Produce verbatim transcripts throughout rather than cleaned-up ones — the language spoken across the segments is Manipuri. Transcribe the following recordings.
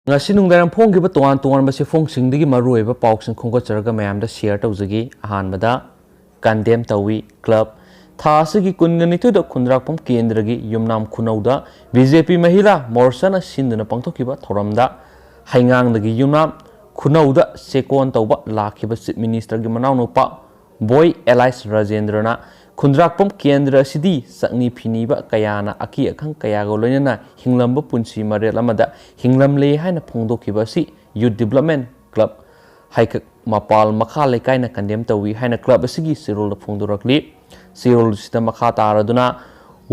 ꯉꯁꯤ ꯅꯨꯡꯗꯥꯡ ꯐꯣꯡꯈꯤꯕ ꯇꯣꯉꯥꯟ ꯇꯣꯉꯥꯟꯕ ꯆꯦꯐꯣꯡꯁꯤꯡꯗꯒꯤ ꯃꯔꯨꯑꯣꯏꯕ ꯄꯥꯎꯁꯤꯡ ꯈꯣꯝꯒꯠꯆꯔꯒ ꯃꯌꯥꯝꯗ ꯁꯤꯌꯔ ꯇꯧꯖꯒꯦ꯫ ꯑꯍꯥꯟꯕꯗ, ꯀꯟꯗꯦꯝ ꯇꯧꯏ꯫ ꯀ꯭ꯂꯕ ꯊꯥ ꯑꯁꯤꯒꯤ ꯀꯨꯟꯒ ꯅꯤꯊꯣꯏꯗ ꯈꯨꯟꯗ꯭ꯔꯥꯛꯄꯝ ꯀꯦꯟꯗ꯭ꯔꯒꯤ ꯌꯨꯝꯅꯥꯝ ꯈꯨꯅꯧꯗ ꯕꯤ ꯖꯦ ꯄꯤ ꯃꯍꯤꯂꯥ ꯃꯣꯔꯆꯥꯅ ꯁꯤꯟꯗꯨꯅ ꯄꯥꯡꯊꯣꯛꯈꯤꯕ ꯊꯧꯔꯝꯗ ꯍꯩꯉꯥꯡꯗꯒꯤ ꯌꯨꯝꯅꯥꯝ ꯈꯨꯅꯧꯗ ꯆꯦꯛꯀꯣꯟ ꯇꯧꯕ ꯂꯥꯛꯈꯤꯕ ꯆꯤꯐ ꯃꯤꯅꯤꯁꯇꯔꯒꯤ ꯃꯅꯥꯎꯅꯨꯄꯥ ꯕꯣꯏ ꯑꯦꯂꯥꯏꯁ ꯔꯥꯖꯦꯟꯗ꯭ꯔꯅ ꯈꯨꯟꯗ꯭ꯔꯥꯛꯄꯝ ꯀꯦꯟꯗ꯭ꯔ ꯑꯁꯤꯗꯤ ꯆꯪꯅꯤ ꯐꯤꯅꯤꯕ ꯀꯌꯥꯅ ꯑꯀꯤ ꯑꯈꯪ ꯀꯌꯥꯒ ꯂꯣꯏꯅꯅ ꯍꯤꯡꯂꯝꯕ ꯄꯨꯟꯁꯤ ꯃꯔꯦꯜ ꯑꯃꯗ ꯍꯤꯡꯂꯝꯂꯦ ꯍꯥꯏꯅ ꯐꯣꯡꯗꯣꯛꯈꯤꯕ ꯑꯁꯤ ꯌꯨꯠ ꯗꯤꯕ꯭ꯂꯞꯃꯦꯟ ꯀ꯭ꯂꯕ ꯍꯩꯀꯛ ꯃꯄꯥꯜ ꯃꯈꯥ ꯂꯩꯀꯥꯏꯅ ꯀꯟꯗꯦꯝ ꯇꯧꯏ ꯍꯥꯏꯅ ꯀ꯭ꯂꯕ ꯑꯁꯤꯒꯤ ꯆꯦꯔꯣꯜꯗ ꯐꯣꯡꯗꯣꯔꯛꯂꯤ꯫ ꯆꯦꯔꯣꯜꯁꯤꯗ ꯃꯈꯥ ꯇꯥꯔꯗꯨꯅ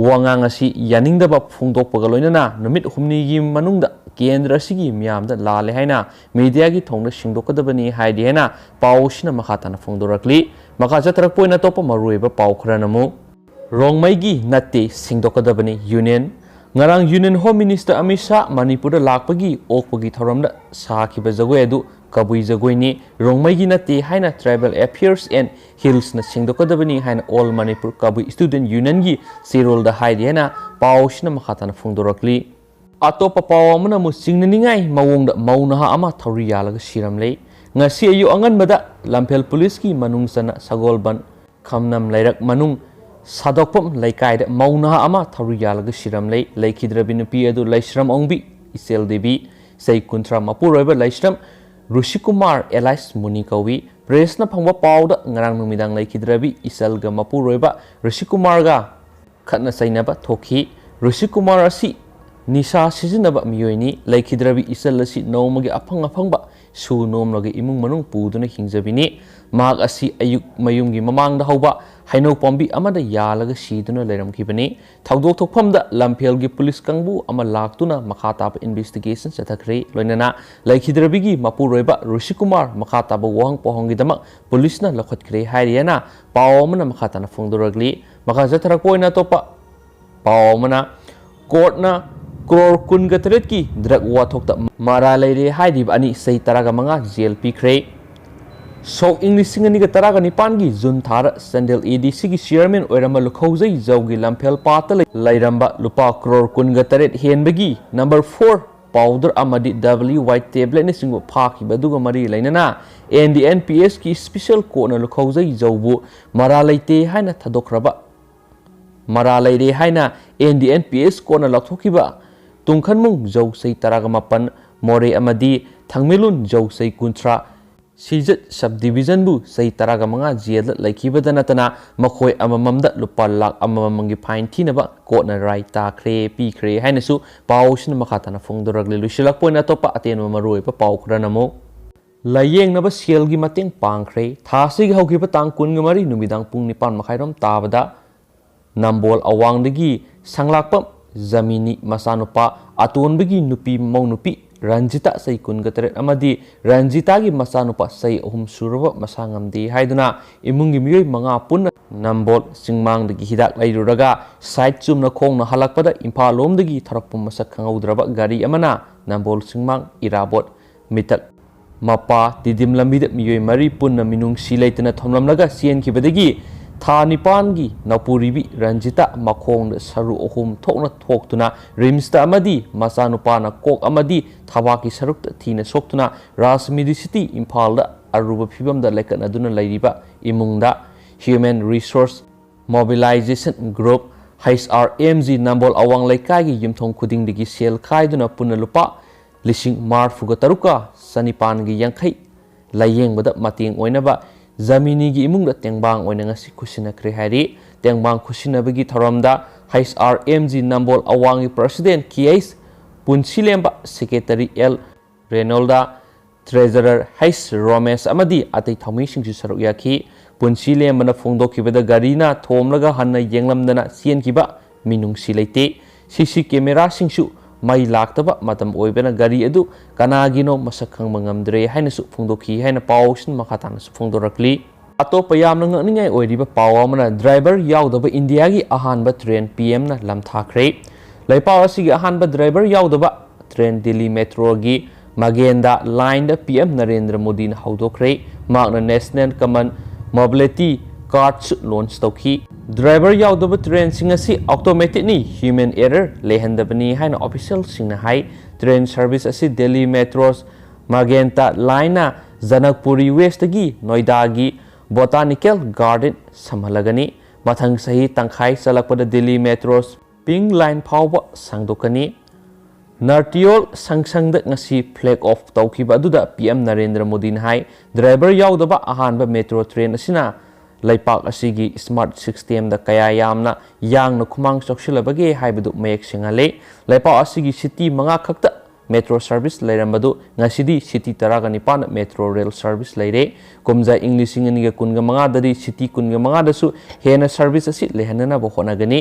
ꯋꯥꯉꯥꯡ ꯑꯁꯤ ꯌꯥꯅꯤꯡꯗꯕ ꯐꯣꯡꯗꯣꯛꯄꯒ ꯂꯣꯏꯅꯅ ꯅꯨꯃꯤꯠ ꯍꯨꯝꯅꯤꯒꯤ ꯃꯅꯨꯡꯗ ꯀꯦꯟꯗ꯭ꯔ ꯑꯁꯤꯒꯤ ꯃꯤꯌꯥꯝꯗ ꯂꯥꯜꯂꯦ ꯍꯥꯏꯅ ꯃꯤꯗꯤꯌꯥꯒꯤ ꯊꯣꯡꯗ ꯁꯦꯡꯗꯣꯛꯀꯗꯕꯅꯤ ꯍꯥꯏꯔꯤ ꯍꯥꯏꯅ ꯄꯥꯎ ꯑꯁꯤꯅ ꯃꯈꯥ ꯇꯥꯅ ꯐꯣꯡꯗꯣꯔꯛꯂꯤ꯫ ꯃꯈꯥ ꯆꯠꯊꯔꯛꯄ ꯑꯣꯏꯅ ꯑꯇꯣꯞꯄ ꯃꯔꯨꯑꯣꯏꯕ ꯄꯥꯎ ꯈꯔꯅ ꯑꯃꯨꯛ, ꯔꯣꯡꯃꯩꯒꯤ ꯅꯠꯇꯦ, ꯁꯦꯡꯗꯣꯛꯀꯗꯕꯅꯤ ꯌꯨꯅꯤꯌꯟ꯫ ꯉꯔꯥꯡ union home minister Amit Shah ꯃꯅꯤꯄꯨꯔꯗ ꯂꯥꯛꯄꯒꯤ ꯑꯣꯛꯄꯒꯤ ꯊꯧꯔꯝꯗ ꯁꯥꯈꯤꯕ ꯖꯒꯣꯏ ꯑꯗꯨ ꯀꯕꯨꯏ ꯖꯒꯣꯏꯅꯤ, ꯔꯣꯡꯃꯩꯒꯤ ꯅꯠꯇꯦ ꯍꯥꯏꯅ ꯇ꯭ꯔꯥꯏꯕꯦꯜ ꯑꯦꯐꯤꯌꯔꯁ ꯑꯦꯟ ꯍꯤꯜꯁꯅ ꯁꯦꯡꯗꯣꯛꯀꯗꯕꯅꯤ ꯍꯥꯏꯅ ꯑꯣꯜ ꯃꯅꯤꯄꯨꯔ ꯀꯕꯨꯏ ꯁ꯭ꯇꯨꯗꯦꯟꯠ ꯌꯨꯅꯤꯌꯟꯒꯤ ꯆꯦꯔꯣꯜꯗ ꯍꯥꯏꯔꯤ ꯍꯥꯏꯅ ꯄꯥꯎꯁꯤꯅ ꯃꯈꯥ ꯇꯥꯅ ꯐꯣꯡꯗꯣꯔꯛꯂꯤ꯫ ꯑꯇꯣꯞꯄ ꯄꯥꯎ ꯑꯃꯅ ꯑꯃꯨꯛ ꯆꯤꯡꯅꯅꯤꯡꯉꯥꯏ ꯃꯑꯣꯡꯗ ꯃꯧ ꯅꯍꯥ ꯑꯃ ꯊꯧꯔꯤ ꯌꯥꯜꯂꯒ ꯁꯤꯔꯝꯂꯦ꯫ ꯉꯁꯤ ꯑꯌꯨꯛ ꯑꯉꯟꯕꯗ ꯂꯝꯐꯦꯜ ꯄꯨꯂꯤꯁꯀꯤ ꯃꯅꯨꯡ ꯆꯟꯅ ꯁꯒꯣꯜꯕꯟ ꯈꯝꯅꯝ ꯂꯩꯔꯛ ꯃꯅꯨꯡ ꯁꯥꯗꯣꯛꯐꯝ ꯂꯩꯀꯥꯏꯗ ꯃꯧ ꯅꯍꯥ ꯑꯃ ꯊꯧꯔꯤ ꯌꯥꯜꯂꯒ ꯁꯤꯔꯝꯂꯦ꯫ ꯂꯩꯈꯤꯗ꯭ꯔꯕꯤ ꯅꯨꯄꯤ ꯑꯗꯨ ꯂꯩꯁ꯭ꯔꯝ ꯑꯣꯡꯕꯤ ꯏꯆꯦꯜ ꯗꯦꯕꯤ, ꯆꯍꯤ ꯀꯨꯟꯊ꯭ꯔꯥ, ꯃꯄꯨꯔꯣꯏꯕ ꯂꯩꯁ꯭ꯔꯝ ꯔꯨꯁꯤꯀꯨꯃꯥꯔ ꯑꯦꯂꯥꯏꯁ ꯃꯨꯅꯤ ꯀꯧꯏ꯫ ꯄ꯭ꯔꯦꯁꯅ ꯐꯪꯕ ꯄꯥꯎꯗ ꯉꯔꯥꯡ ꯅꯨꯃꯤꯗꯥꯡ ꯂꯩꯈꯤꯗ꯭ꯔꯕꯤ ꯏꯆꯦꯜꯒ ꯃꯄꯨꯔꯣꯏꯕ ꯔꯨꯁꯤꯀꯨꯃꯥꯔꯒ ꯈꯠꯅ ꯆꯩꯅꯕ ꯊꯣꯛꯈꯤ꯫ ꯔꯨꯁꯤꯀꯨꯃꯥꯔ ꯑꯁꯤ ꯅꯤꯁꯥ ꯁꯤꯖꯤꯟꯅꯕ ꯃꯤꯑꯣꯏꯅꯤ꯫ ꯂꯩꯈꯤꯗ꯭ꯔꯕꯤ ꯏꯆꯜ ꯑꯁꯤ ꯅꯣꯡꯃꯒꯤ ꯑꯐꯪ ꯑꯐꯪꯕ ꯁꯨ ꯅꯣꯝꯂꯒ ꯏꯃꯨꯡ ꯃꯅꯨꯡ ꯄꯨꯗꯨꯅ ꯍꯤꯡꯖꯕꯤꯅꯤ꯫ ꯃꯍꯥꯛ ꯑꯁꯤ ꯑꯌꯨꯛ ꯃꯌꯨꯝꯒꯤ ꯃꯃꯥꯡꯗ ꯍꯧꯕ ꯍꯩꯅꯧ ꯄꯥꯝꯕꯤ ꯑꯃꯗ ꯌꯥꯜꯂꯒ ꯁꯤꯗꯨꯅ ꯂꯩꯔꯝꯈꯤꯕꯅꯤ꯫ ꯊꯧꯗꯣꯛ ꯊꯣꯛꯐꯝꯗ ꯂꯝꯐꯦꯜꯒꯤ ꯄꯨꯂꯤꯁ ꯀꯥꯡꯕꯨ ꯑꯃ ꯂꯥꯛꯇꯨꯅ ꯃꯈꯥ ꯇꯥꯕ ꯏꯟꯚꯦꯁꯇꯤꯒꯦꯁꯟ ꯆꯠꯊꯈ꯭ꯔꯦ꯫ ꯂꯣꯏꯅꯅ ꯂꯩꯈꯤꯗ꯭ꯔꯕꯤꯒꯤ ꯃꯄꯨꯔꯣꯏꯕ ꯔꯨꯁꯤꯀꯨꯃꯥꯔ ꯃꯈꯥ ꯇꯥꯕ ꯋꯥꯍꯪ ꯄꯥꯎꯍꯪꯒꯤꯗꯃꯛ ꯄꯨꯂꯤꯁꯅ ꯂꯧꯈꯠꯈ꯭ꯔꯦ ꯍꯥꯏꯔꯤ ꯍꯥꯏꯅ ꯄꯥꯎ ꯑꯃꯅ ꯃꯈꯥ ꯇꯥꯅ ꯐꯣꯡꯗꯣꯔꯛꯂꯤ꯫ ꯃꯈꯥ ꯆꯠꯊꯔꯛꯄ ꯑꯣꯏꯅ ꯑꯇꯣꯞꯄ ꯄꯥꯎ ꯑꯃꯅ, ꯀꯣꯔꯠꯅ ꯀ꯭ꯔꯣꯔ ꯀꯨꯟꯒ ꯇꯔꯦꯠꯀꯤ ꯗ꯭ꯔꯒ ꯋꯥꯊꯣꯛꯇ ꯃꯔꯥꯜ ꯂꯩꯔꯦ ꯍꯥꯏꯔꯤꯕ ꯑꯅꯤ ꯆꯍꯤ ꯇꯔꯥꯒ ꯃꯉꯥ ꯖꯦꯜ ꯄꯤꯈ꯭ꯔꯦ꯫ ꯁꯣꯛ ꯏꯪ ꯂꯤꯁꯤꯡ ꯑꯅꯤꯒ ꯇꯔꯥꯒ ꯅꯤꯄꯥꯟꯒꯤ ꯖꯨꯟ ꯊꯥꯗ ꯆꯥꯟꯗꯦꯜ ꯑꯦ ꯗꯤ ꯁꯤꯒꯤ ꯆꯤꯌꯔꯃꯦꯟ ꯑꯣꯏꯔꯝꯕ ꯂꯨꯈꯧꯖꯩ ꯖꯧꯒꯤ ꯂꯝꯐꯦꯜ ꯄꯥꯠꯇ ꯂꯩ-, ꯂꯩꯔꯝꯕ ꯂꯨꯄꯥ ꯀ꯭ꯔꯣꯔ ꯀꯨꯟꯒ ꯇꯔꯦꯠ ꯍꯦꯟꯕꯒꯤ ꯅꯝꯕꯔ ꯐꯣꯔ ꯄꯥꯎꯗꯔ ꯑꯃꯗꯤ W Y tablet ꯅꯆꯤꯡꯕ ꯐꯥꯈꯤꯕ ꯑꯗꯨꯒ ꯃꯔꯤ ꯂꯩꯅꯅ N D N P S ꯀꯤ special court ꯅ ꯂꯨꯈꯧꯖꯩ ꯖꯧꯕꯨ ꯃꯔꯥꯜ ꯂꯩꯇꯦ ꯍꯥꯏꯅ ꯊꯥꯗꯣꯛꯈ꯭ꯔꯕ ꯃꯔꯥꯜ ꯂꯩꯔꯦ ꯍꯥꯏꯅ N D N P S court ꯅ ꯂꯥꯎꯊꯣꯛꯈꯤꯕ ꯇꯨꯡꯈꯟꯃꯨꯡ ꯖꯧ ꯆꯍꯤ ꯇꯔꯥꯒ ꯃꯥꯄꯟ, ꯃꯣꯔꯦ ꯑꯃꯗꯤ ꯊꯥꯡꯃꯩꯂꯨꯟ ꯖꯧ ꯆꯍꯤ ꯀꯨꯟꯊ꯭ꯔꯥ, ꯁꯤꯖꯠ sub division ꯕꯨ ꯆꯍꯤ ꯇꯔꯥꯒ ꯃꯉꯥ ꯖꯦꯜꯗ ꯂꯩꯈꯤꯕꯗ ꯅꯠꯇꯅ ꯃꯈꯣꯏ ꯑꯃꯃꯝꯗ ꯂꯨꯄꯥ ꯂꯥꯈ ꯑꯃꯃꯝꯒꯤ fine ꯊꯤꯅꯕ court ꯅ ꯔꯥꯏ ꯇꯥꯈ꯭ꯔꯦ, ꯄꯤꯈ꯭ꯔꯦ ꯍꯥꯏꯅꯁꯨ ꯄꯥꯎꯁꯤꯅ ꯃꯈꯥ ꯇꯥꯅ ꯐꯣꯡꯗꯣꯔꯛꯂꯤ꯫ ꯂꯣꯏꯁꯤꯜꯂꯛꯄ ꯑꯣꯏꯅ ꯑꯇꯣꯞꯄ ꯑꯇꯦꯟꯕ ꯃꯔꯨꯑꯣꯏꯕ ꯄꯥꯎ ꯈꯔꯅ ꯑꯃꯨꯛ ꯂꯥꯏꯌꯦꯡꯅꯕ ꯁꯦꯜꯒꯤ ꯃꯇꯦꯡ ꯄꯥꯡꯈ꯭ꯔꯦ꯫ ꯊꯥ ꯑꯁꯤꯒꯤ ꯍꯧꯈꯤꯕ ꯇꯥꯡ ꯀꯨꯟꯒ ꯃꯔꯤ ꯅꯨꯃꯤꯗꯥꯡ ꯄꯨꯡ ꯅꯤꯄꯥꯟ ꯃꯈꯥꯏꯔꯣꯝ ꯇꯥꯕꯗ ꯅꯝꯕꯣꯜ ꯑꯋꯥꯡꯗꯒꯤ ꯁꯪꯂꯥꯛꯄꯝ ꯖꯃꯤꯅꯤ ꯃꯆꯥꯅꯨꯄꯥ ꯑꯇꯣꯟꯕꯒꯤ ꯅꯨꯄꯤ ꯃꯧ ꯅꯨꯄꯤ ꯔꯟꯖꯤꯇꯥ ꯆꯍꯤ ꯀꯨꯟꯒ ꯇꯔꯦꯠ ꯑꯃꯗꯤ ꯔꯟꯖꯤꯇꯥꯒꯤ ꯃꯆꯥꯅꯨꯄꯥ ꯆꯍꯤ ꯑꯍꯨꯝ ꯁꯨꯔꯕ ꯃꯁꯥ ꯉꯝꯗꯦ ꯍꯥꯏꯗꯨꯅ ꯏꯃꯨꯡꯒꯤ ꯃꯤꯑꯣꯏ ꯃꯉꯥ ꯄꯨꯟꯅ ꯅꯝꯕꯣꯜ ꯆꯤꯡꯃꯥꯡꯗꯒꯤ ꯍꯤꯗꯥꯛ ꯂꯩꯔꯨꯔꯒ side ꯆꯨꯝꯅ ꯈꯣꯡꯅ ꯍꯜꯂꯛꯄꯗ ꯏꯝꯐꯥꯜ ꯂꯣꯝꯗꯒꯤ ꯊꯧꯔꯛꯄ ꯃꯁꯛ ꯈꯪꯍꯧꯗ꯭ꯔꯕ ꯒꯥꯔꯤ ꯑꯃꯅ ꯅꯝꯕꯣꯜ ꯆꯤꯡꯃꯥꯡ ꯏꯔꯥꯕꯣꯠ ꯃꯤꯇꯛ ꯃꯄꯥ ꯇꯤꯗꯤꯝ ꯂꯝꯕꯤꯗ ꯃꯤꯑꯣꯏ ꯃꯔꯤ ꯄꯨꯟꯅ ꯃꯤꯅꯨꯡꯁꯤ ꯂꯩꯇꯅ ꯊꯣꯝꯂꯝꯂꯒ ꯆꯦꯟꯈꯤꯕꯗꯒꯤ ꯊꯥ ꯅꯤꯄꯥꯟꯒꯤ ꯅꯧꯄꯨꯔꯤꯕꯤ ꯔꯟꯖꯤꯇꯥ ꯃꯈꯣꯡꯗ ꯁꯔꯨ ꯑꯍꯨꯝ ꯊꯣꯛꯅ ꯊꯣꯛꯇꯨꯅ ꯔꯤꯝꯁꯇ ꯑꯃꯗꯤ ꯃꯆꯥꯅꯨꯄꯥꯅ ꯀꯣꯛ ꯑꯃꯗꯤ ꯊꯕꯥꯛꯀꯤ ꯁꯔꯨꯛꯇ ꯊꯤꯅ ꯁꯣꯛꯇꯨꯅ ꯔꯥꯖ ꯃꯦꯗꯤꯁꯤꯇꯤ ꯏꯝꯐꯥꯜꯗ ꯑꯔꯨꯕ ꯐꯤꯕꯝꯗ ꯂꯩꯈꯠꯅꯗꯨꯅ ꯂꯩꯔꯤꯕ ꯏꯃꯨꯡꯗ Human Resource Mobilization Group, H R M G, ꯅꯝꯕꯣꯜ ꯑꯋꯥꯡ ꯂꯩꯀꯥꯏꯒꯤ ꯌꯨꯝꯊꯣꯡ ꯈꯨꯗꯤꯡꯗꯒꯤ ꯁꯦꯜ ꯈꯥꯏꯗꯨꯅ ꯄꯨꯟꯅ ꯂꯨꯄꯥ ꯂꯤꯁꯤꯡ ꯃꯔꯤꯐꯨꯒ ꯇꯔꯨꯛꯀ ꯆꯅꯤꯄꯥꯟꯒꯤ ꯌꯥꯡꯈꯩ ꯂꯥꯏꯌꯦꯡꯕꯗ ꯃꯇꯦꯡ ꯑꯣꯏꯅꯕ ꯖꯃꯤꯅꯤꯒꯤ ꯏꯃꯨꯡꯗ ꯇꯦꯡꯕꯥꯡ ꯑꯣꯏꯅ ꯉꯁꯤ ꯈꯨꯠꯁꯤꯟꯅꯈ꯭ꯔꯦ ꯍꯥꯏꯔꯤ꯫ ꯇꯦꯡꯕꯥꯡ ꯈꯨꯠꯁꯤꯟꯅꯕꯒꯤ ꯊꯧꯔꯝꯗ H R M G ꯅꯝꯕꯣꯜ ꯑꯋꯥꯡꯒꯤ president K H ꯄꯨꯟꯁꯤꯂꯦꯝꯕ, secretary L ꯔꯦꯅꯣꯜꯗ, treasurer H ꯔꯣꯃꯦꯁ ꯑꯃꯗꯤ ꯑꯇꯩ ꯊꯧꯃꯤꯁꯤꯡꯁꯨ ꯁꯔꯨꯛ ꯌꯥꯈꯤ꯫ ꯄꯨꯟꯁꯤꯂꯦꯝꯕꯅ ꯐꯣꯡꯗꯣꯛꯈꯤꯕꯗ ꯒꯥꯔꯤꯅ ꯊꯣꯝꯂꯒ ꯍꯟꯅ ꯌꯦꯡꯂꯝꯗꯅ ꯆꯦꯟꯈꯤꯕ ꯃꯤꯅꯨꯡꯁꯤ ꯂꯩꯇꯦ꯫ C C camera ꯁꯤꯡꯁꯨ ꯃꯩ ꯂꯥꯛꯇꯕ ꯃꯇꯝ ꯑꯣꯏꯕꯅ ꯒꯥꯔꯤ ꯑꯗꯨ ꯀꯅꯥꯒꯤꯅꯣ ꯃꯁꯛ ꯈꯪꯕ ꯉꯝꯗ꯭ꯔꯦ ꯍꯥꯏꯅꯁꯨ ꯐꯣꯡꯗꯣꯛꯈꯤ ꯍꯥꯏꯅ ꯄꯥꯎꯁꯤꯅ ꯃꯈꯥ ꯇꯥꯅꯁꯨ ꯐꯣꯡꯗꯣꯔꯛꯂꯤ꯫ ꯑꯇꯣꯞꯄ ꯌꯥꯝꯅ ꯉꯛꯅꯤꯡꯉꯥꯏ ꯑꯣꯏꯔꯤꯕ ꯄꯥꯎ ꯑꯃꯅ driver ꯌꯥꯎꯗꯕ ꯏꯟꯗꯤꯌꯥꯒꯤ ꯑꯍꯥꯟꯕ train P M ꯅ ꯂꯝꯊꯥꯈ꯭ꯔꯦ꯫ ꯂꯩꯄꯥꯛ ꯑꯁꯤꯒꯤ ꯑꯍꯥꯟꯕ driver ꯌꯥꯎꯗꯕ train ꯗꯤꯜꯂꯤ metroꯒꯤ ꯃꯒꯦꯟꯗꯥ line ꯗ P M ꯅꯔꯦꯟꯗ꯭ꯔ ꯃꯣꯗꯤꯅ ꯍꯧꯗꯣꯛꯈ꯭ꯔꯦ꯫ ꯃꯍꯥꯛꯅ National Common Mobility Card ꯁꯨ launch ꯇꯧꯈꯤ꯫ ꯗ꯭ꯔꯥꯏꯚꯔ ꯌꯥꯎꯗꯕ ꯇ꯭ꯔꯦꯟꯁꯤꯡ ꯑꯁꯤ ꯑꯣꯇꯣꯃꯦꯇꯤꯛꯅꯤ, ꯍ꯭ꯌꯨꯃꯦꯟ ꯑꯦꯔꯔ ꯂꯩꯍꯟꯗꯕꯅꯤ ꯍꯥꯏꯅ ꯑꯣꯐꯤꯁꯤꯌꯦꯜꯁꯤꯡꯅ ꯍꯥꯏ꯫ ꯇ꯭ꯔꯦꯟ ꯁꯔꯚꯤꯁ ꯑꯁꯤ ꯗꯦꯜꯂꯤ ꯃꯦꯇ꯭ꯔꯣꯁ ꯃꯥꯒꯦꯟꯇꯥ ꯂꯥꯏꯟꯅ ꯖꯅꯛꯄꯨꯔꯤ ꯋꯦꯁꯇꯒꯤ ꯅꯣꯏꯗꯥꯒꯤ ꯕꯣꯇꯥꯅꯤꯀꯦꯜ ꯒꯥꯔꯗꯦꯟ ꯁꯝꯍꯜꯂꯒꯅꯤ꯫ ꯃꯊꯪ ꯆꯍꯤ ꯇꯪꯈꯥꯏ ꯆꯜꯂꯛꯄꯗ ꯗꯦꯜꯂꯤ ꯃꯦꯇ꯭ꯔꯣꯁ ꯄꯤꯡ ꯂꯥꯏꯟ ꯐꯥꯎꯕ ꯁꯥꯡꯗꯣꯛꯀꯅꯤ꯫ ꯅꯥꯔꯇꯤꯌꯣꯜ ꯁꯪꯁꯪꯗ ꯉꯁꯤ ꯐ꯭ꯂꯦꯒ ꯑꯣꯐ ꯇꯧꯈꯤꯕ ꯑꯗꯨꯗ ꯄꯤ ꯑꯦꯝ ꯅꯔꯦꯟꯗ꯭ꯔ ꯃꯣꯗꯤꯅ ꯍꯥꯏ, ꯗ꯭ꯔꯥꯏꯚꯔ ꯌꯥꯎꯗꯕ ꯑꯍꯥꯟꯕ ꯃꯦꯇ꯭ꯔꯣ ꯇ꯭ꯔꯦꯟ ꯑꯁꯤꯅ ꯂꯩꯄꯥꯛ ꯑꯁꯤꯒꯤ ꯁ꯭ꯃꯥꯔꯠ ꯁꯤꯁꯇꯦꯝꯗ ꯀꯌꯥ ꯌꯥꯝꯅ ꯌꯥꯡꯅ ꯈꯨꯃꯥꯡ ꯆꯥꯎꯁꯤꯜꯂꯕꯒꯦ ꯍꯥꯏꯕꯗꯨ ꯃꯌꯦꯛ ꯁꯦꯡꯍꯜꯂꯤ꯫ ꯂꯩꯄꯥꯛ ꯑꯁꯤꯒꯤ ꯁꯤꯇꯤ ꯃꯉꯥ ꯈꯛꯇ ꯃꯦꯇ꯭ꯔꯣ ꯁꯔꯚꯤꯁ ꯂꯩꯔꯝꯕꯗꯨ ꯉꯁꯤꯗꯤ ꯁꯤꯇꯤ ꯇꯔꯥꯒ ꯅꯤꯄꯥꯟ ꯃꯦꯇ꯭ꯔꯣ ꯔꯦꯜ ꯁꯔꯚꯤꯁ ꯂꯩꯔꯦ꯫ ꯀꯨꯝꯖꯥ ꯏꯪ ꯂꯤꯁꯤꯡ ꯑꯅꯤꯒ ꯀꯨꯟꯒ ꯃꯉꯥꯗꯗꯤ ꯁꯤꯇꯤ ꯀꯨꯟꯒ ꯃꯉꯥꯗꯁꯨ ꯍꯦꯟꯅ ꯁꯔꯚꯤꯁ ꯑꯁꯤ ꯂꯩꯍꯟꯅꯅꯕ ꯍꯣꯠꯅꯒꯅꯤ꯫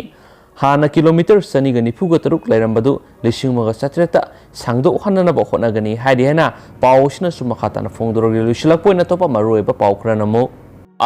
ꯍꯥꯟꯅ ꯀꯤꯂꯣꯃꯤꯇꯔ ꯆꯅꯤꯒ ꯅꯤꯐꯨꯒ ꯇꯔꯨꯛ ꯂꯩꯔꯝꯕꯗꯨ ꯂꯤꯁꯤꯡ ꯑꯃꯒ ꯆꯥꯇ꯭ꯔꯦꯠꯇ ꯁꯥꯡꯗꯣꯛꯍꯟꯅꯅꯕ ꯍꯣꯠꯅꯒꯅꯤ ꯍꯥꯏꯔꯤ ꯍꯥꯏꯅ ꯄꯥꯎ ꯑꯁꯤꯅꯁꯨ ꯃꯈꯥ ꯇꯥꯅ ꯐꯣꯡꯗꯣꯔꯛꯂꯤ꯫ ꯂꯣꯏꯁꯤꯜꯂꯛꯄ ꯑꯣꯏꯅ ꯑꯇꯣꯞꯄ ꯃꯔꯨꯑꯣꯏꯕ ꯄꯥꯎ ꯈꯔꯅ ꯑꯃꯨꯛ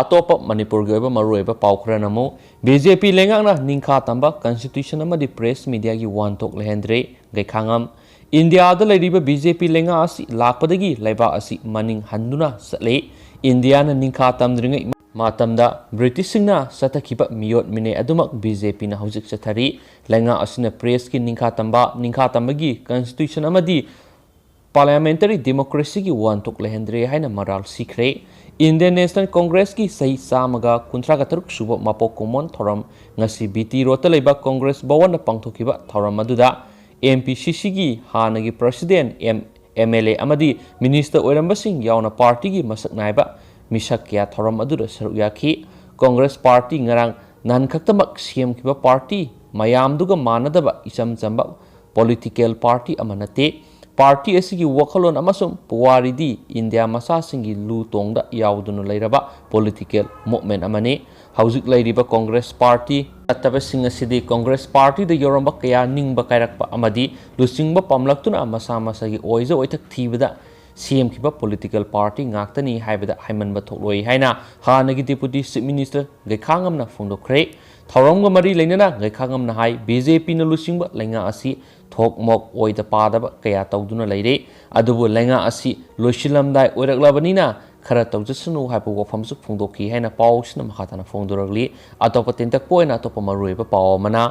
ꯑꯇꯣꯞꯄ ꯃꯅꯤꯄꯨꯔꯒꯤ ꯑꯣꯏꯕ ꯃꯔꯨꯑꯣꯏꯕ ꯄꯥꯎ ꯈꯔꯅ ꯑꯃꯨꯛ ꯕꯤ ꯖꯦ ꯄꯤ ꯂꯩꯉꯥꯛꯅ ꯅꯤꯡꯈꯥ ꯇꯝꯕ ꯀꯟꯁꯇꯤꯇ꯭ꯌꯨꯁꯟ ꯑꯃꯗꯤ ꯄ꯭ꯔꯦꯁ ꯃꯤꯗꯤꯌꯥꯒꯤ ꯋꯥꯍꯟꯊꯣꯛ ꯂꯩꯍꯟꯗ꯭ꯔꯦ꯫ ꯒꯩꯈꯥꯉꯝ, ꯏꯟꯗꯤꯌꯥꯗ ꯂꯩꯔꯤꯕ ꯕꯤ ꯖꯦ ꯄꯤ ꯂꯩꯉꯥꯛ ꯑꯁꯤ ꯂꯥꯛꯄꯗꯒꯤ ꯂꯩꯕꯥꯛ ꯑꯁꯤ ꯃꯅꯤꯡ ꯍꯟꯗꯨꯅ ꯆꯠꯂꯤ꯫ ꯏꯟꯗꯤꯌꯥꯅ ꯅꯤꯡꯈꯥ ꯇꯝꯗ꯭ꯔꯤꯉꯩ ꯃꯇꯝꯗ ꯕ꯭ꯔꯤꯇꯤꯁꯁꯤꯡꯅ ꯆꯠꯊꯈꯤꯕ ꯃꯤꯑꯣꯠ ꯃꯤꯅꯩ ꯑꯗꯨꯃꯛ ꯕꯤ ꯖꯦ ꯄꯤꯅ ꯍꯧꯖꯤꯛ ꯆꯠꯊꯔꯤ꯫ ꯂꯩꯉꯥꯛ ꯑꯁꯤꯅ ꯄ꯭ꯔꯦꯁꯀꯤ ꯅꯤꯡꯈꯥ ꯇꯝꯕ, ꯅꯤꯡꯈꯥ ꯇꯝꯕꯒꯤ ꯀꯟꯁꯇꯤꯇ꯭ꯌꯨꯁꯟ ꯑꯃꯗꯤ ꯄꯥꯔꯂꯤꯌꯥꯃꯦꯟꯇꯔꯤ ꯗꯦꯃꯣꯀ꯭ꯔꯦꯁꯤꯒꯤ ꯋꯥꯍꯟꯊꯣꯛ ꯂꯩꯍꯟꯗ꯭ꯔꯦ ꯍꯥꯏꯅ ꯃꯔꯥꯜ ꯁꯤꯈ꯭ꯔꯦ꯫ ꯏꯟꯗꯤꯌꯟ ꯅꯦꯁꯅꯦꯜ ꯀꯣꯡꯒ꯭ꯔꯦꯁꯀꯤ ꯆꯍꯤ ꯆꯥꯝꯃꯒ ꯀꯨꯟꯊ꯭ꯔꯥꯒ ꯇꯔꯨꯛ ꯁꯨꯕ ꯃꯄꯣꯛ ꯀꯨꯝꯑꯣꯟ ꯊꯧꯔꯝ ꯉꯁꯤ ꯕꯤ ꯇꯤ ꯔꯣꯗꯇ ꯂꯩꯕ ꯀꯣꯡꯒ꯭ꯔꯦꯁ ꯚꯋꯟꯗ ꯄꯥꯡꯊꯣꯛꯈꯤꯕ ꯊꯧꯔꯝ ꯑꯗꯨꯗ ꯑꯦꯝ ꯄꯤ ꯁꯤ ꯁꯤꯒꯤ ꯍꯥꯟꯅꯒꯤ president, M, M L A ꯑꯃꯗꯤ ꯃꯤꯅꯤꯁꯇꯔ ꯑꯣꯏꯔꯝꯕꯁꯤꯡ ꯌꯥꯎꯅ ꯄꯥꯔꯇꯤꯒꯤ ꯃꯁꯛ ꯅꯥꯏꯕ ꯃꯤꯁꯛ ꯀꯌꯥ ꯊꯧꯔꯝ ꯑꯗꯨꯗ ꯁꯔꯨꯛ ꯌꯥꯈꯤ꯫ ꯀꯣꯡꯒ꯭ꯔꯦꯁ ꯄꯥꯔꯇꯤ ꯉꯔꯥꯡ ꯅꯍꯥꯟ ꯈꯛꯇꯃꯛ ꯁꯦꯝꯈꯤꯕ ꯄꯥꯔꯇꯤ, ꯃꯌꯥꯝꯗꯨꯒ ꯃꯥꯟꯅꯗꯕ ꯏꯆꯝ ꯆꯝꯕ ꯄꯣꯂꯤꯇꯤꯀꯦꯜ ꯄꯥꯔꯇꯤ ꯑꯃ ꯅꯠꯇꯦ꯫ ꯄꯥꯔꯇꯤ ꯑꯁꯤꯒꯤ ꯋꯥꯈꯜꯂꯣꯟ ꯑꯃꯁꯨꯡ ꯄꯨꯋꯥꯔꯤꯗꯤ ꯏꯟꯗꯤꯌꯥ ꯃꯆꯥꯁꯤꯡꯒꯤ ꯂꯨ ꯇꯣꯡꯗ ꯌꯥꯎꯗꯨꯅ ꯂꯩꯔꯕ ꯄꯣꯂꯤꯇꯤꯀꯦꯜ ꯃꯨꯚꯃꯦꯟꯠ ꯑꯃꯅꯤ꯫ ꯍꯧꯖꯤꯛ ꯂꯩꯔꯤꯕ ꯀꯣꯡꯒ꯭ꯔꯦꯁ ꯄꯥꯔꯇꯤ ꯅꯠꯇꯕꯁꯤꯡ ꯑꯁꯤꯗꯤ ꯀꯣꯡꯒ꯭ꯔꯦꯁ ꯄꯥꯔꯇꯤꯗ ꯌꯥꯎꯔꯝꯕ ꯀꯌꯥ ꯅꯤꯡꯕ ꯀꯥꯏꯔꯛꯄ ꯑꯃꯗꯤ ꯂꯨꯆꯤꯡꯕ ꯄꯥꯝꯂꯛꯇꯨꯅ ꯃꯁꯥ ꯃꯁꯥꯒꯤ ꯑꯣꯏꯖ ꯑꯣꯏꯊꯛ ꯊꯤꯕꯗ ꯁꯦꯝꯈꯤꯕ ꯄꯣꯂꯤꯇꯤꯀꯦꯜ ꯄꯥꯔꯇꯤ ꯉꯥꯛꯇꯅꯤ ꯍꯥꯏꯕꯗ ꯍꯥꯏꯃꯟꯕ ꯊꯣꯛꯂꯣꯏ ꯍꯥꯏꯅ ꯍꯥꯟꯅꯒꯤ ꯗꯦꯄꯨꯇꯤ ꯆꯤꯐ ꯃꯤꯅꯤꯁꯇꯔ ꯒꯩꯈꯥꯉꯝꯅ ꯐꯣꯡꯗꯣꯛꯈ꯭ꯔꯦ꯫ ꯊꯧꯔꯝꯒ ꯃꯔꯤ ꯂꯩꯅꯅ ꯒꯩꯈꯥꯉꯝꯅ ꯍꯥꯏ, ꯕꯤ ꯖꯦ ꯄꯤꯅ ꯂꯨꯆꯤꯡꯕ ꯂꯩꯉꯥꯛ ꯑꯁꯤ ꯊꯣꯛ ꯃꯣꯛ ꯑꯣꯏꯗ ꯄꯥꯗꯕ ꯀꯌꯥ ꯇꯧꯗꯨꯅ ꯂꯩꯔꯦ꯫ ꯑꯗꯨꯕꯨ ꯂꯩꯉꯥꯛ ꯑꯁꯤ ꯂꯣꯏꯁꯤꯜꯂꯝꯗꯥꯏ ꯑꯣꯏꯔꯛꯂꯕꯅꯤꯅ ꯈꯔ ꯇꯧꯖꯁꯅꯨ ꯍꯥꯏꯕ ꯋꯥꯐꯝꯁꯨ ꯐꯣꯡꯗꯣꯛꯈꯤ ꯍꯥꯏꯅ ꯄꯥꯎꯁꯤꯅ ꯃꯈꯥ ꯇꯥꯅ ꯐꯣꯡꯗꯣꯔꯛꯂꯤ꯫ ꯑꯇꯣꯞꯄ ꯇꯦꯟꯇꯛꯄ ꯑꯣꯏꯅ ꯑꯇꯣꯞꯄ ꯃꯔꯨꯑꯣꯏꯕ ꯄꯥꯎ ꯑꯃꯅ,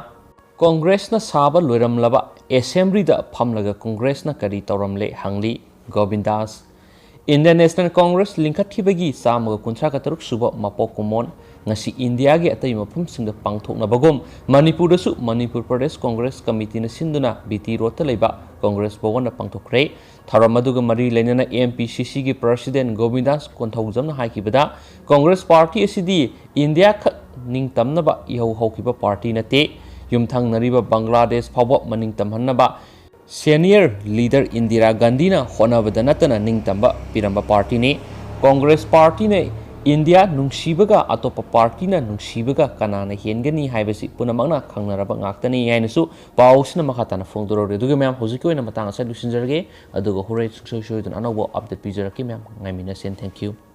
ꯀꯣꯡꯒ꯭ꯔꯦꯁꯅ ꯁꯥꯕ ꯂꯣꯏꯔꯝꯂꯕ ꯑꯦꯁꯦꯝꯕ꯭ꯂꯤꯗ ꯐꯝꯂꯒ ꯀꯣꯡꯒ꯭ꯔꯦꯁꯅ ꯀꯔꯤ ꯇꯧꯔꯝꯂꯦ ꯍꯪꯂꯤ ꯒꯣꯕꯤꯟꯗꯥꯁ꯫ ꯏꯟꯗꯤꯌꯟ ꯅꯦꯁꯅꯦꯜ ꯀꯣꯡꯒ꯭ꯔꯦꯁ ꯂꯤꯡꯈꯠꯈꯤꯕꯒꯤ ꯆꯥꯝꯃꯒ ꯀꯨꯟꯊ꯭ꯔꯥ ꯇꯔꯨꯛ ꯁꯨꯕ ꯃꯄꯣꯛ ꯀꯨꯝꯑꯣꯟ ꯉꯁꯤ ꯏꯟꯗꯤꯌꯥꯒꯤ ꯑꯇꯩ ꯃꯐꯝꯁꯤꯡꯗ ꯄꯥꯡꯊꯣꯛꯅꯕꯒꯨꯝ ꯃꯅꯤꯄꯨꯔꯗꯁꯨ ꯃꯅꯤꯄꯨꯔ ꯄ꯭ꯔꯗꯦꯁ ꯀꯣꯡꯒ꯭ꯔꯦꯁ ꯀꯃꯤꯇꯤꯅ ꯁꯤꯟꯗꯨꯅ ꯕꯤ ꯇꯤ ꯔꯣꯗꯇ ꯂꯩꯕ ꯀꯣꯡꯒ꯭ꯔꯦꯁ ꯚꯋꯟꯗ ꯄꯥꯡꯊꯣꯛꯈ꯭ꯔꯦ꯫ ꯊꯧꯔꯝ ꯑꯗꯨꯒ ꯃꯔꯤ ꯂꯩꯅꯅ ꯑꯦꯝ ꯄꯤ ꯁꯤ ꯁꯤꯒꯤ ꯄ꯭ꯔꯁꯤꯗꯦꯟ ꯒꯣꯕꯤꯟꯗꯥꯁ ꯀꯣꯟꯊꯧꯖꯝꯅ ꯍꯥꯏꯈꯤꯕꯗ, ꯀꯣꯡꯒ꯭ꯔꯦꯁ ꯄꯥꯔꯇꯤ ꯑꯁꯤꯗꯤ ꯏꯟꯗꯤꯌꯥ ꯈꯛ ꯅꯤꯡꯇꯝꯅꯕ ꯏꯍꯧ ꯍꯧꯈꯤꯕ ꯄꯥꯔꯇꯤ ꯅꯠꯇꯦ, ꯌꯨꯝꯊꯪꯅꯔꯤꯕ ꯕꯪꯒ꯭ꯂꯥꯗꯦꯁ ꯐꯥꯎꯕ ꯃꯅꯤꯡ ꯇꯝꯍꯟꯅꯕ ꯁꯦꯅꯤꯌꯔ ꯂꯤꯗꯔ ꯏꯟꯗꯤꯔꯥ ꯒꯥꯟꯙꯤꯅ ꯍꯣꯠꯅꯕꯗ ꯅꯠꯇꯅ ꯅꯤꯡꯇꯝꯕ ꯄꯤꯔꯝꯕ ꯄꯥꯔꯇꯤꯅꯤ꯫ ꯀꯣꯡꯒ꯭ꯔꯦꯁ ꯄꯥꯔꯇꯤꯅ ꯏꯟꯗꯤꯌꯥ ꯅꯨꯡꯁꯤꯕꯒ ꯑꯇꯣꯞꯄ ꯄꯥꯔꯇꯤꯅ ꯅꯨꯡꯁꯤꯕꯒ ꯀꯅꯥꯅ ꯍꯦꯟꯒꯅꯤ ꯍꯥꯏꯕꯁꯤ ꯄꯨꯝꯅꯃꯛꯅ ꯈꯪꯅꯔꯕ ꯉꯥꯛꯇꯅꯤ ꯍꯥꯏꯅꯁꯨ ꯄꯥꯎꯁꯤꯅ ꯃꯈꯥ ꯇꯥꯅ ꯐꯣꯡꯗꯣꯔꯛꯂꯤ꯫ ꯑꯗꯨꯒ ꯃꯌꯥꯝ, ꯍꯧꯖꯤꯛꯀꯤ ꯑꯣꯏꯅ ꯃꯇꯥꯡ ꯑꯁꯤꯗ ꯂꯣꯏꯁꯤꯟꯖꯔꯒꯦ꯫ ꯑꯗꯨꯒ ꯍꯣꯔꯦꯟ ꯁꯨꯡꯁꯣꯏ ꯁꯣꯏꯗꯅ ꯑꯅꯧꯕ ꯑꯞꯗꯦꯠ ꯄꯤꯖꯔꯛꯀꯦ꯫ ꯃꯌꯥꯝ ꯉꯥꯏꯃꯤꯟꯅꯁꯦ꯫ Thank you꯫